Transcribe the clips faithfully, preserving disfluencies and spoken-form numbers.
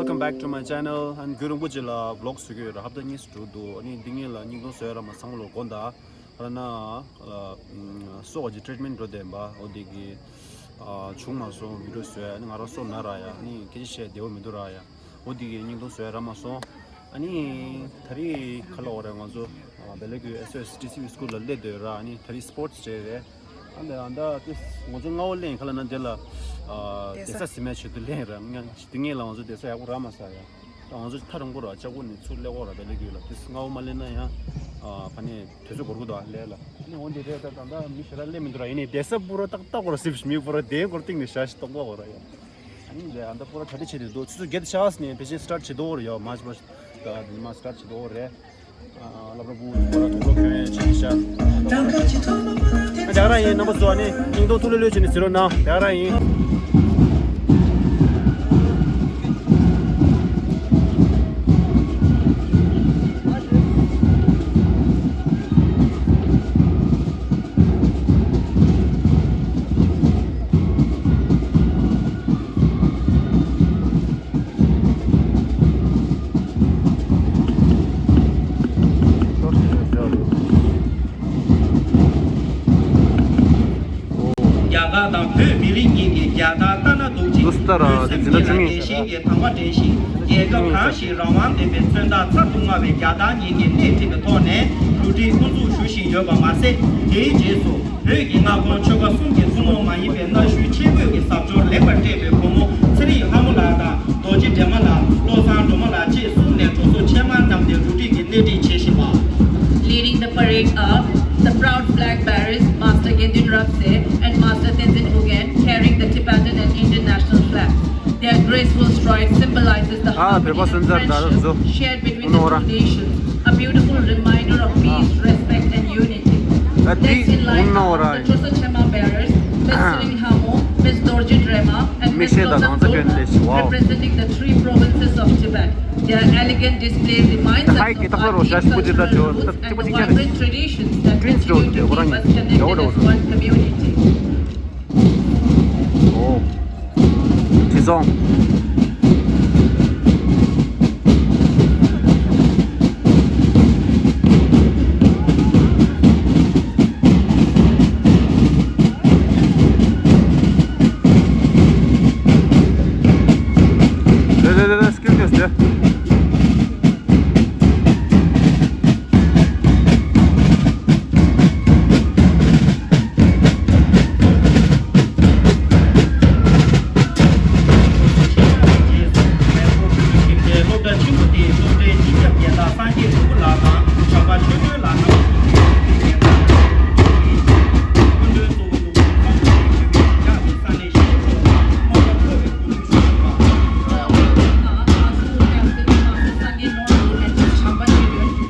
Welcome back to my channel. ཨ་ནི་རྒྱུན་རིང་པོ་ཅིག་ལ་vlog་བཟོ་གི་ཡོད་ར། ཧབ་ཏ་གཉིས་སུ་འགྲོ་འདུག་ཨ་ནི་འདི་ངེད་ལ་སྙིང་སྟོབས་བཟོ་ཡ་ར་མ་ཚང་ལོ་དགོན་ད་ཧ་ན་སོ་བ་ཅིག་ཊི་རི་ཊི་མེན་ཊི་འགྲོ་བསྡད་པ། འོ་འདི་གི་བྱུང་མ་སོང་བི་ཌི་ཡོ་བཟོ་ཡ། ཨ་ནི་ང་རང་སོ་ན་ར་ཡ། ཨ་ནི་སྐད་ཆ་བཤད་བདེ་བོ་མི་འདུག་ར་ཡ། འོ་འདི་གི་སྙིང་སྟོབས་བཟོ་ཡ་ར་མ་སོང་། ཨ་ནི་ད་རེས་ག་ལ་འོ་ར་ང་ཚོ་བལ་ཡུལ་གི་ཨེས་ཨོ་ཨེས་ཊི་སི་ཝི་སྐུལ་ལ་སླེབས་བསྡད་ཡོད་ར། ཨ་ནི་ད་རེས་སི་པོར་ཊི་ཌེ་རེད། ཨ་ནི་ཨ་ད་ཏིས་ང་ཚོ་སྔ་བོ་ལེན་ཁ་ལ་ན་དེ་ལ་བསྡད་ས་ཟིན་མེད་ཆེད་དུ་ལེན་ར། ང་དེ་ངེད་ལ་ང་ཚོ་བསྡད་ས་ཡག་པོ་རག་མ་སོང་ཡ། ད་ང་ཚོ་ཐག་རིང་པོ་ར་ལྕགས་པོ་ནས་ཚུར་སླེབས་འོ་ར། བལ་ཡུལ་གི་ལ་ཏིས་སྔ་བོ་མ་ལེན་ན་ཡང་ཕ་ནས་དུས་ཚོད་འགོར་གི་འདུག་ཨ་ལས་ལ། ཨ་ནི་འོ་འདི་རེད། ད་ད་ད་མི་ཞེ་དྲག་སླེབས་མི་འདུག་ར། ཡིན་ནའི་བསྡད་ས་པུ་ར་ཏག་ཏག་འོ་ར། སིབ་མི་པུ་ར་དེ་འགོར་སྟེང་ནས་ཞག་ཞིག་ཏོག་ཏོག་འོ་ར་ཡ། ཨ་ནི་ལས་ཨ་ད་པུ་ར་གྲ་སྒྲིག་བྱེད་དེ་འདུག་ཆུ་ཚོད་བརྒྱད་དང་ཕྱེད་ཀ་ནས་ཕལ་ཆེར་སི་ཊར་ཊི་བྱེད་དོ་རེད་ཡ། མར་ཆི་པ་ད་ཉི་མ་སི་ཊར་ཊི་བྱེད་དོ་རེད། ཨ་ལབ་ར་བུ་པུ་ར་ཐུགས་ལོ་ཁྱོད་ཡན་ཆེ་ཤ། ཨ་ད་ག་རང་ཡིན། རྣམ་པ་ཚོ་ཨ་ནི་སྙིང་སྟོབས་ཐུགས་ལོ་ལོས་བྱས་ནས་ཟེར་རོགས་གནང་། ད་ག་རང་ཡིན། རྒྱ་གར་དང་བོད་མི་རིགས་གཉིས་ཀྱི་རྒྱལ་དར་ལྟ་ན་སྡུག་ཅིང་ལུས་སེམས་གཉིས་ལ་དགེ་ཞེན་གྱི་དྭངས་མ་འདྲེན་ཞིང་། རྒྱལ་ཁབ་གང་ཞིག་རང་དབང་ལྡན་པའི་མཚོན་རྟགས་མཚར་དུ་དངར་བའི་རྒྱལ་དར་གཉིས་ཀྱི་སྣེ་ཁྲིད་ཀྱི་ཐོག་ནས་གྲ་སྒྲིག་དབུ་འཛུགས་ཞུ་བཞིན་ཡོད་པ་མ་ཟད། དེའི་རྗེས་སུ་བོད་ཀྱི་མངའ་ཁོངས་ཆོལ་ཁ་གསུམ་གྱི་ཐུན་མོང་མ་ཡིན་པའི་གནའ་ཤུལ་ཆས་གོས་ཀྱི་གཟབ་མཆོར་ལེགས་པར་སྤྲས་པའི་བུ་མོ་ཚེ་རིང་ལྷ་མོ་ལགས་དང་། རྡོ་རྗེ་སྒྲོལ་མ་ལགས། བློ་བཟང་སྒྲོལ་མ་ལགས་བཅས་གསུམ་ནས་གྲོགས་ཚོགས་ཆེན་མོར་བསྣམས་ཏེ་གྲ་སྒྲིག་གི་སྣེ་ཁྲིད་བྱེད་བཞིན་པ། Leading the parade are the proud flag bearers, Master Gyaltsuen Rinpoche and Master Tenzin Gyaltsuen, carrying the Tibetan and Indian national flags. Their graceful stride symbolizes the harmony and friendship shared between the two nations, a beautiful reminder of peace, respect, and unity. Next in line are the Chosa Chema bearers, Miss Siring Hamo, Miss Dorji Drema, and Miss Losang Dolma, representing the three provinces of Tibet. Their elegant display reminds us of our deep cultural roots and the vibrant traditions that continue to keep us connected as one community. ཨོ། དྲི་བསུང་། རེད་རེད་རེད། སྐྱིད་དེ་སྟེ།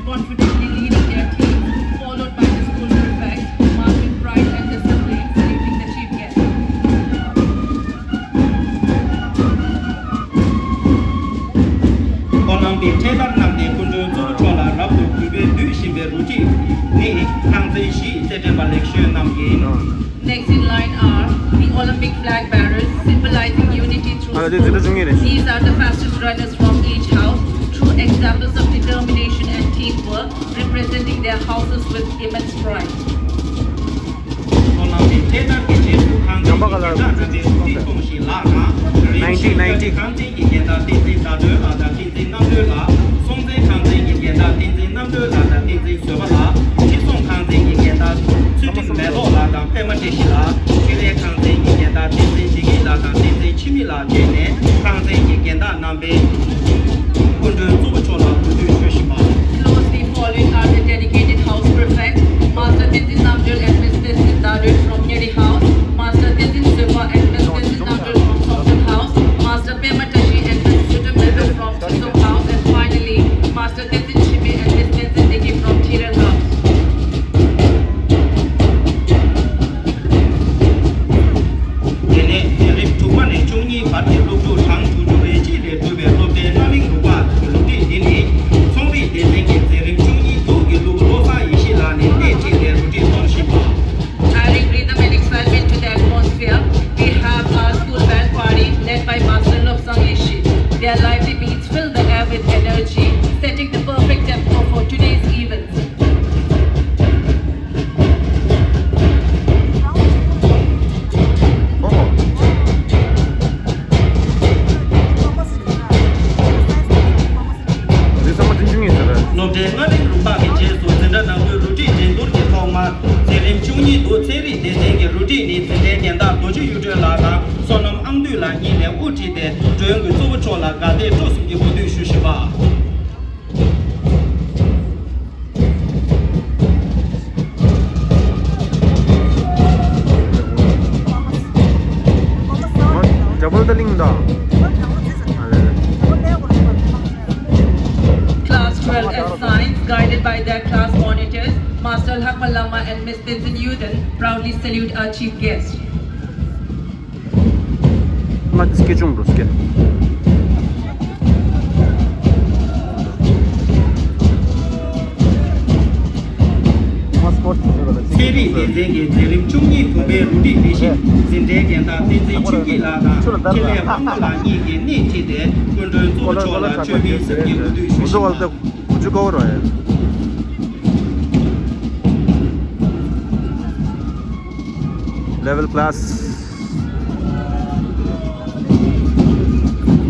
Confidently leading their team, followed by the school prefect, marked with pride and discipline, saluting the chief guest. ཨོ་ལམ་པིག་འཕྲེད་དར་བསྣམས་ཏེ་སྐུ་མགྲོན་གཙོ་བོ་མཆོག་ལ་རབ་ཏུ་གུས་པས་འབུལ་བཞིན་པའི་རུ་སྒྲིག་ནི་ཁང་ཚན་བཞིའི་རྩེད་འགྲན་པ་ལེགས་ཤོས་རྣམས་ཡིན། Next in line are the Olympic flag bearers, symbolizing unity through sports. These are the fastest runners from each house, true examples of determination and teamwork, representing their houses with immense pride. ཨོ་ལམ་པིག་འཕྲེད་དར་གྱི་རྗེས་སུ་ཁང་ཚན་གྱི་རྒན་བདག་རྣམ་པས་གཟི་བརྗིད་གཏོང་བཞིན་ལགས་ན། རིམ་བཞིན་ཁང་ཚན་གྱི་རྒན་བདག་བསྟན་འཛིན་ཟླ་སྒྲོན་ལགས་དང་བསྟན་འཛིན་རྣམ་གྲོལ་ལགས། སྲོང་བཙན་ཁང་ཚན་གྱི་རྒན་བདག་བསྟན་འཛིན་རྣམ་གྲོལ་ལགས་དང་བསྟན་འཛིན་བཟོད་པ་ལགས། ཁྲི་སྲོང་ཁང་ཚན་གྱི་རྒན་བདག་ཚུལ་ཁྲིམས་མེ་ཏོག་ལགས་དང་པད་མ་བཀྲ་ཤིས་ལགས། ཐེ་ཝན་ཁང་ཚན་གྱི་རྒན་བདག་བསྟན་འཛིན་བདེ་སྐྱིད་ལགས་དང་བསྟན་འཛིན་འཆི་མེད་ལགས་བཅས་ནས་ཁང་ཚན་གྱི་རྒན་བདག་རྣམ་པས་སྐུ་མགྲོན་གཙོ་བོ་མཆོག་ལ་གུས་འདུད་ཞུ་བཞིན་པ། Closely following are the dedicated house prefects, Master Tenzin Namgyal and Miss Tenzin Dadoi from Nyeri House, Master Tenzin Sepa and Miss Tenzin Namgyal from Songtsen House, Master Pema Tashi and Miss Sudam Medo from Chisok House, and finally, Master Tenzin Chime and Miss Tenzin Deki from Thirer House. དེ་ནས་ལས་རིམ་དྲུག་པ་ནས་བཅུ་གཉིས་བར་གྱི་སློབ་ཕྲུག་གྲངས་དྲུག་ཅུ་རེ་གཅིག་ལས་གྲུབ་པའི་སློབ་སྡེ། འདུག་ཚན་རིག་སྡེ་ཚན་གྱི་རུ་སྒྲིག་ནི་འཛིན་གྲྭའི་རྒན་བདག་རྡོ་རྗེ་གཡུ་སྒྲོན་ལགས་དང་བསོད་ནམས་ཨང་བདུད་ལགས་གཉིས་ནས་དབུ་ཁྲིད་དེ་མགྲོན་གྱི་གཙོ་བོ་མཆོག་ལ་དགའ་དད་སྤྲོ་གསུམ་གྱིས་གུས་འདུད་ཞུ་བཞིན་པ། Double the link da. Class twelve S Science, guided by their class monitors, Master Lakpa Lama and Miss Tenzin Yuden, proudly salute our chief guest. ང་སྐད་ཆུང་འགྲོ་སྐད། ཚན་རིག་སྡེ་ཚན་གྱི་འཛིན་རིམ་བཅུ་གཉིས་བུམ་པའི་རུ་སྒྲིག་ལས་གཞི་འཛིན་གྲྭའི་རྒན་བདག་བསྟན་འཛིན་ཆོས་སྐྱིད་ལགས་དང་འཕྲིན་ལས་དབང་མོ་ལགས་གཉིས་ཀྱིས་སྣེ་ཁྲིད་དེ་སྐུ་མགྲོན་གཙོ་བོ་མཆོག་ལ་མཆོད་པའི་སེམས་ཀྱི་གུས་འདུད་ཞུ་ཞིང་། Level class.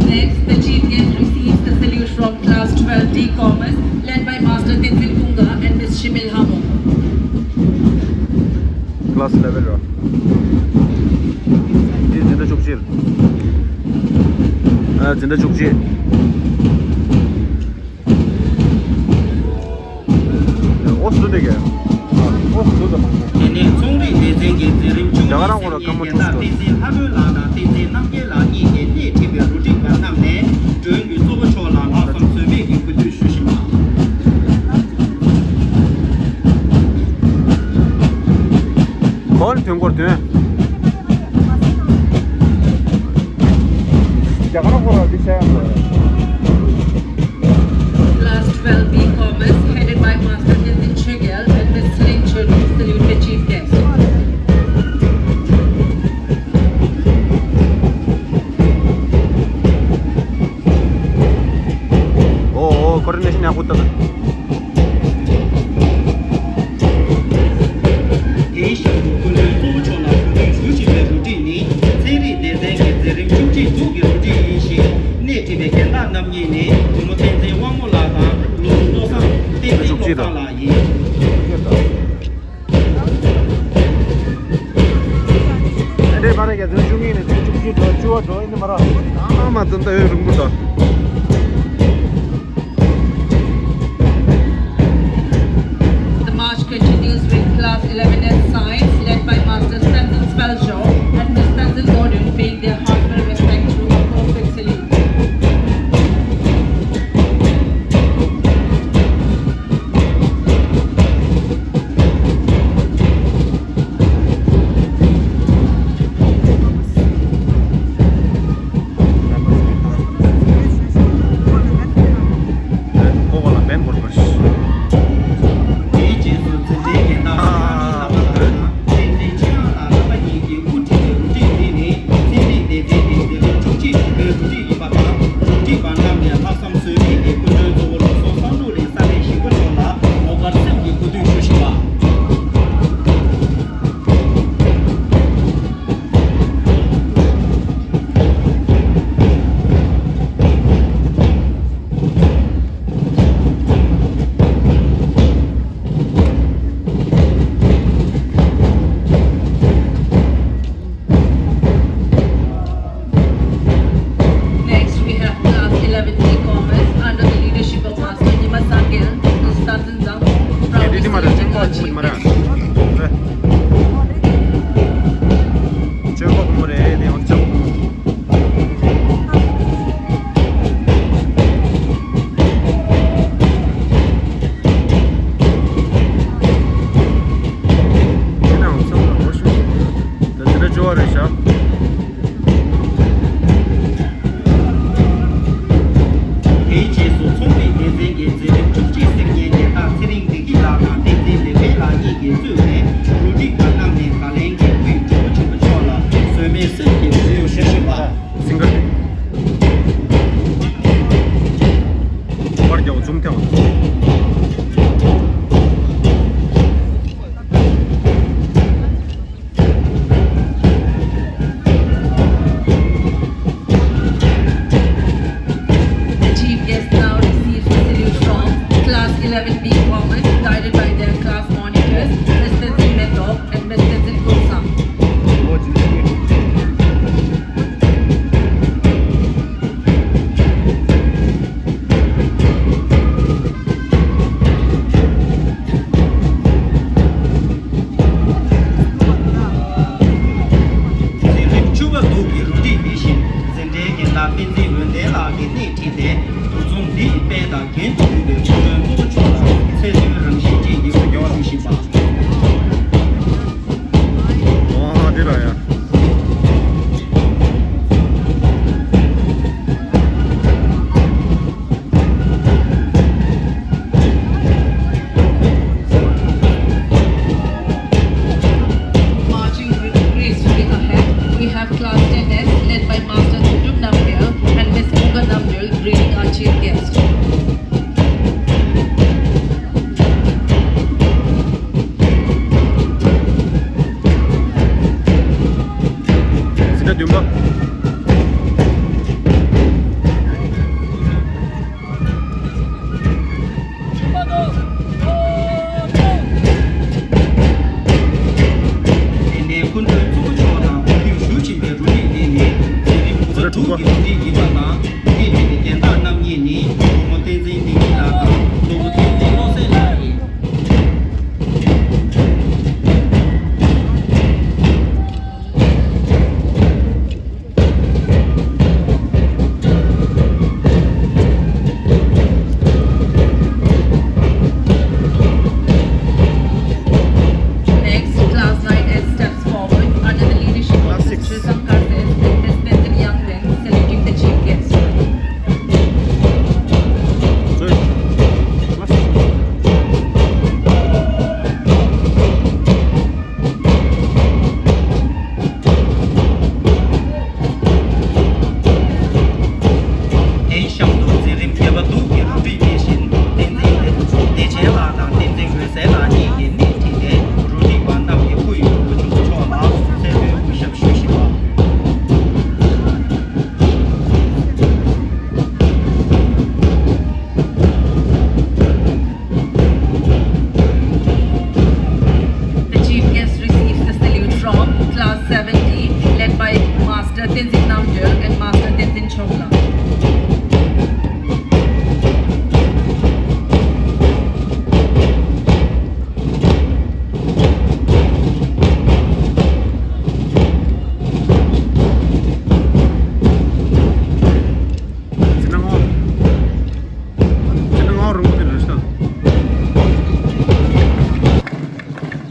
Next, the chief guest receives the salute from class twelve D Commerce, led by Master Tenzin Kunga and Miss Shimil Hamo. Class eleven ར། འདི་འཛིན་གྲྭ་བཅུ་གཅིག་ཨ། འཛིན་གྲྭ་བཅུ་གཅིག་ཨོ་སུ་དེ་ག་ཨོ་སུ་དེ་མང་པོ། དེ་ནས་ཚོང་རིག་སྡེ་ཚན་གྱི་འཛིན་རིམ་བཅུ་གཉིས་སེར་ཉའི་རྒན་བདག་བསྟན་འཛིན་ལྷ་མོ་ལགས་དང་བསྟན་འཛིན་རྣམ་རྒྱལ་ལགས་གཉིས་ཀྱིས་སྣེ་ཁྲིད་པའི་རུ་སྒྲིག་པ་རྣམས་ནས་མགྲོན་གྱི་གཙོ་བོ་མཆོག་ལ་ལྷག་བསམ་ཟོལ་མེད་ཀྱི་གུས་འདུད་ཞུ་བཞིན་པ། གོ་ལ་དོན་སྐོར་དོན། རྒྱ་གར་སྐོར་ལ་འདི་བྱས་ཡང་དགོས། Class twelve B Commerce, headed by Master Tenzin Chögyal and Miss Ling Chödri, salute the chief guest. ཨོ་ཨོ་ཀོ་ཨོར་ཌི་ནེ་ཤན་ཡག་པོ་བཏང་། དེའི་ཞབས་ཏོག་སྐུ་མགྲོན་གཙོ་བོ་མཆོག་ལ་གུས་འདུད་ཞུ་བཞིན་པའི་རུ་སྒྲིག་ནི་ཚན་རིག་སྡེ་ཚན་གྱི་འཛིན་རིམ་བཅུ་གཅིག་འཛུགས་ཀྱི་རུ་སྒྲིག་ཡིན་ཞིང་། སྣེ་ཁྲིད་པའི་རྒན་བདག་རྣམ་གཉིས་ནི་བུ་མོ་བསྟན་འཛིན་དབང་མོ་ལགས་དང་ལོ་བློ་བཟང་བསྟན་འཛིན་བློ་བཟང་ལགས་ཡིན། འདྲེ་མ་རེད་ཀྱང་བདུན་ཅུ་གཉིས་ནས་བདུན་ཅུ་དགུ་བཅུ་དྲུག་བཅུ་བ་འགྲོ་ཡིན་ནི་མ་རེད། ཨ་མ་ཙམ་ད་ཡོད་རིང་པོ་འདུག The march continues with class eleven S Science, led by Master Stanton Speljo and Miss Stanton Gordon, paying their heartfelt respect through a perfect salute. ཁོ་བ་ལ་བན་གོར་བར། དེའི་རྗེས་སུ་འཛིན་གྲྭའི་རྒན་བདག་སངས་རྒྱས་བླ་མ་ལགས་དང་བསྟན་འཛིན་ཆོས་དབྱངས་ལགས་རྣམ་པ་གཉིས་ཀྱིས་དབུ་ཁྲིད་པའི་རུ་སྒྲིག་འདི་ནི་ཚན་རིག་སྡེ་ཚན་གྱི་འཛིན་རིམ་བཅུ་གཅིག་བུམ་པའི་རུ་སྒྲིག་ཡིན་པ་དང་། རུ་སྒྲིག་པ་རྣམས་ནས་ལྷག་བསམ་ཟོལ་མེད་ཀྱིས་སྐུ་མགྲོན་གཙོ་བོ་བློ་བཟང་བསམ་འགྲུབ་ལགས་ས་གནས་གཞིས་ཁོ་མཆོག་ལ་ངོ་དཀར་སེམས་ཀྱི་གུས་འདུད་ཞུ་བཞིན་པ། Next, we have class eleven E Commerce under the leadership of Master Nima Sangil, Miss Tanzin Zhang, proudly celebrating our achievements. དེའི་རྗེས་སུ་ཚོང་རིག་སྡེ་ཚན་གྱི་འཛིན་རིམ་བཅུ་གཅིག་སེར་ཉའི་རྒན་བདག་ཚེ་རིང་བདེ་སྐྱིད་ལགས་དང་བསྟན་འཛིན་ལེགས་དཔལ་ལགས་གཉིས་ཀྱིས་གཙོས་པའི་རུ་སྒྲིག་པ་རྣམས་ནས་ད་ལན་གྱི་དབུས་ཇོ་བོ་ཆེན་པོ་མཆོག་ལ་ཟོལ་མེད་སེམས་ཀྱི་གུས་འདུད་ཞུ་བཞིན་པ། སིང་གར་དེ། པར་རྒྱག་ཛུམ་ཐེངས།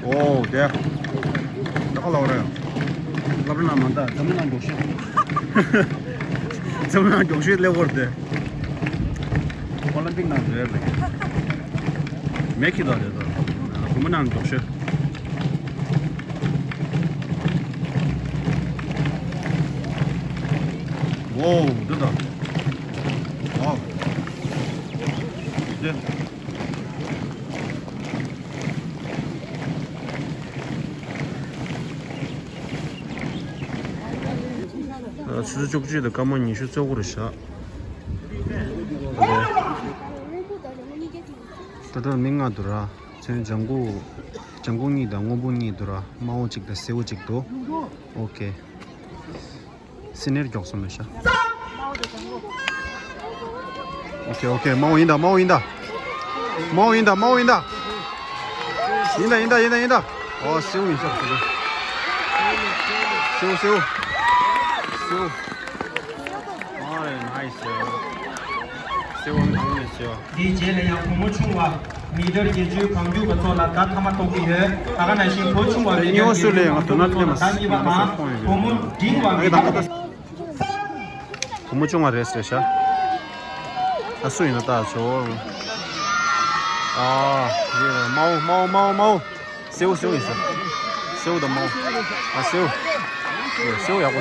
ཨོ་དེ། ད་ག་ལབ་རེད། སློབ་གྲྭ་ནང་མ་ད་འཛམ་གླིང་ནང་མགྱོགས་ཤོས། འཛམ་གླིང་ནང་མགྱོགས་ཤོས་སླེབས་ཡོད་རེད་དེ། ཨོ་ལིམ་པིག་ནང་རེད་ལ། མེ་ཁི་ལ་རེད་ད། བུ་མོ་ནང་མགྱོགས་ཤོས། ཝའོ་འདི་ད། ཝའོ། འདི། ཆུ་ཚོད་བཅུ་གཅིག་དང་སྐར་མ་ཉི་ཤུ་རྩ་དགུ་རེད་ཤག་ད་ལྟ་མི་ལྔ་འདུག་ར། ཚོན་ལྗང་གུ། ལྗང་གུ་གཉིས་དང་སྔོན་པོ་གཉིས་འདུག་ར། དམར་པོ་གཅིག་དང་སེར་པོ་གཅིག་འདུག་ཨོ་ཁེ། སི་ནིར་མགྱོགས་སོང་མེད་ཤག་ཨོ་ཁེ་ཨོ་ཁེ། དམར་པོ་ཡིན་ད། དམར་པོ་ཡིན་ད། དམར་པོ་ཡིན་ད། དམར་པོ་ཡིན་ད། ཡིན་ད་ཡིན་ད་ཡིན་ད་ཡིན་ད། ཨོ་སེར་པོ་ཡིན་ཤག་སེར་པོ་སེར་པོ་སེར་པོ། ཨོ་ནའི་སི། སེར་པོ་ནང་ནས་སེར་པོ། དེའི་རྗེས་ལ་ཡང་བུ་མོ་ཆུང་བ་མི་ཊར་བརྒྱད་ཅུའི་བང་རྒྱུག་པ་ཚོ་ལ་ཟླ་ཐ་མ་གཏོང་གི་ཡོད། ད་ག་ནང་བཞིན་བུ་ཆུང་བ་མི་ཊར་བརྒྱད་ཅུའི་བང་རྒྱུག་པ་ཚོ་ལ་ཟླ་གཉིས་པ་དང་བུ་མོ་འབྲིང་བ་མི་ཊར། བུ་མོ་ཆུང་བ་རེད་ཟེར་ཤག་ཨ་སུ་ཡིན་ན་ལྟ་ཆོག་ཨ་ཡེ་དམར་པོ་དམར་པོ་དམར་པོ་དམར་པོ། སེར་པོ་སེར་པོ་ཡིན་ས། སེར་པོ་དང་དམར་པོ། ཨ་སེར་པོ། ཡེ་སེར་པོ་ཡག་པོ།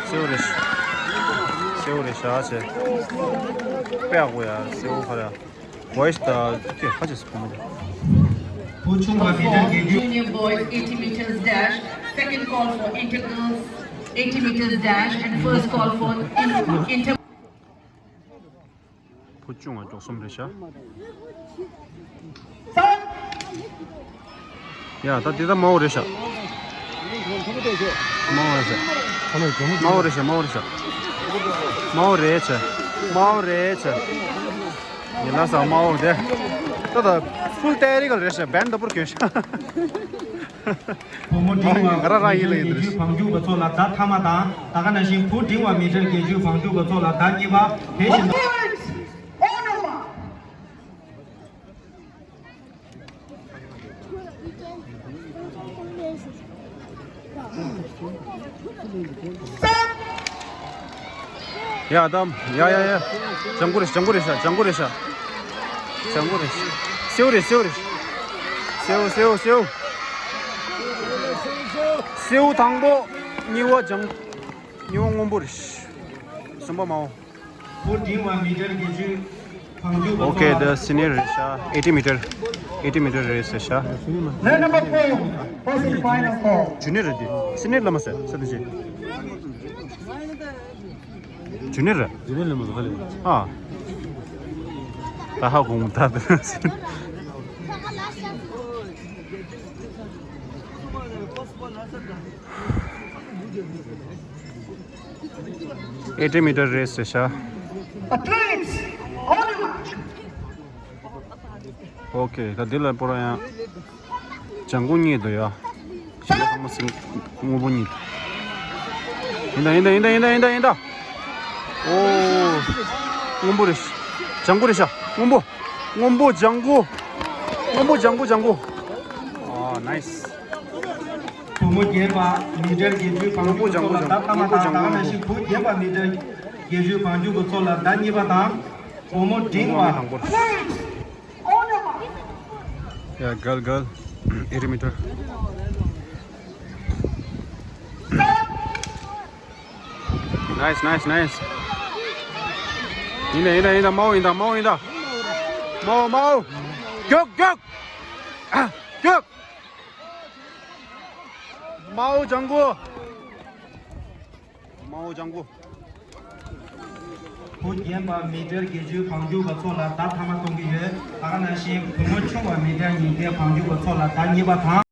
སེར་པོ་རེད་ཤག་སེར་པོ་རེད་ཤག་ཆེ། དཔེ་ཡག་པོ་ཡ་སེར་པོ་ཁ་ར། བོའི་སི་ད་ཁྱེད་ཁ་ཆེ་སུ་གོ་མ་རེད། བུ་ཆུང་བ་མི་ཊར་བརྒྱད་ཅུ། Junior boys eighty meters dash, second call for inter girls eighty meters dash and first call for in- inter བུ་ཆུང་བ་མགྱོགས་སོང་རེད་ཤག་ཡ་ད་འདི་ད་དམར་པོ་རེད་ཤག་དམར་པོ་རེད་ཤག་དམར་པོ་རེད་ཤག་དམར་པོ་རེད་ཤག་དམར་པོ་རེད་ཤག་དམར་པོ་རེད་ཤག་ཡིན་ལ་ས་དམར་པོ་དེ། ད་ད་ཕུལ་ཏེ་རི་གལ་རེད་ཤག་བན་ད་པུར་གྱོན་ཤག་བུ་མོ་འབྲིང་བ་ང་རང་རང་ཡིན་ལ་ཡིན་རེད། བང་རྒྱུག་པ་ཚོ་ལ་ཟླ་ཐ་མ་དང་། ད་ག་ནང་བཞིན་བུ་འབྲིང་བ་མི་ཊར་བརྒྱད་ཅུའི་བང་རྒྱུག་པ་ཚོ་ལ་ཟླ་གཉིས་པ། དེ་བཞིན། ཡ་དམ། ཡ་ཡ་ཡ། ལྗང་གུ་རེད་ལྗང་གུ་རེད་ཤག་ལྗང་གུ་རེད་ཤག་ལྗང་གུ་རེད། སེར་པོ་རེད་སེར་པོ་རེད། སེར་པོ་སེར་པོ་སེར་པོ། སེར་པོ་དང་པོ། གཉིས་པ་ལྗང་། གཉིས་པ་སྔོན་པོ་རེད། གསུམ་པ་དམར་པོ། བུ་འབྲིང་བ་མི་ཊར་བརྒྱད་ཅུའི་བང་རྒྱུག་པ་ཚོ་ལ། ཨོ་ཁེ་ད་སི་ནིར་རེད་ཤག་ཨེ་ཊི་མི་ཊར། ཨེ་ཊི་མི་ཊར་རེད་ཟེར་ཤག Line number four, first and final call. ཇུ་ནིར་རེད་དེ། སི་ནིར་ལ་མ་ཟེར་ས་དེ་ཅི། ཇུ་ནིར་རེད། ཇུ་ནིར་ལ་མ་ཟེར་ཧ་ལས། ཨ། ད་ཧ་གོ་མ་ཐག་དེ། ཨེ་ཊི་མི་ཊར་རེད་ཟེར་ཤག་ཨོ་ཁེ་ད་འདི་ལ་པོ་ར་ཡང་ལྗང་གུ་གཉིས་འདུག་ཡ། ཞི་ལ་ཚང་མ་སིང་སྔོན་པོ་གཉིས། ཡིན་ད་ཡིན་ད་ཡིན་ད་ཡིན་ད་ཡིན་ད། ཨོ། སྔོན་པོ་རེད། ལྗང་གུ་རེད་ཤག་སྔོན་པོ། སྔོན་པོ་ལྗང་གུ། སྔོན་པོ་ལྗང་གུ་ལྗང་གུ། ཨ་ནའི་སི། བུ་མོ་བརྒྱད་པ་མི་ཊར་བརྒྱད་ཅུའི་བང་རྒྱུག་པ་ཚོ་ལ་ཟླ་ཐ་མ་དང་། ད་ག་ནང་བཞིན་བུ་བརྒྱད་པ་མི་ཊར་བརྒྱད་ཅུའི་བང་རྒྱུག་པ་ཚོ་ལ་ཟླ་གཉིས་པ་དང་། བུ་མོ་འབྲིང་བ། ཡ་གལ་གལ། ཨེ་ཊི་མི་ཊར། ནའི་སི་ནའི་སི་ནའི་སི། ཡིན་ད་ཡིན་ད་ཡིན་ད་དམར་པོ་ཡིན་ད་དམར་པོ་ཡིན་ད། དམར་པོ་དམར་པོ། རྒྱུག་རྒྱུག་རྒྱུག་དམར་པོ་ལྗང་གུ། དམར་པོ་ལྗང་གུ། བུ་རྒན་པ་མི་ཊར་བརྒྱད་ཅུའི་བང་རྒྱུག་པ་ཚོ་ལ་ཟླ་ཐ་མ་གཏོང་གི་ཡོད། ད་ག་ནང་བཞིན་བུ་མོ་ཆུང་བ་མི་ཊར་ཉིས་བརྒྱའི་བང་རྒྱུག་པ་ཚོ་ལ་ཟླ་གཉིས་པ་དང་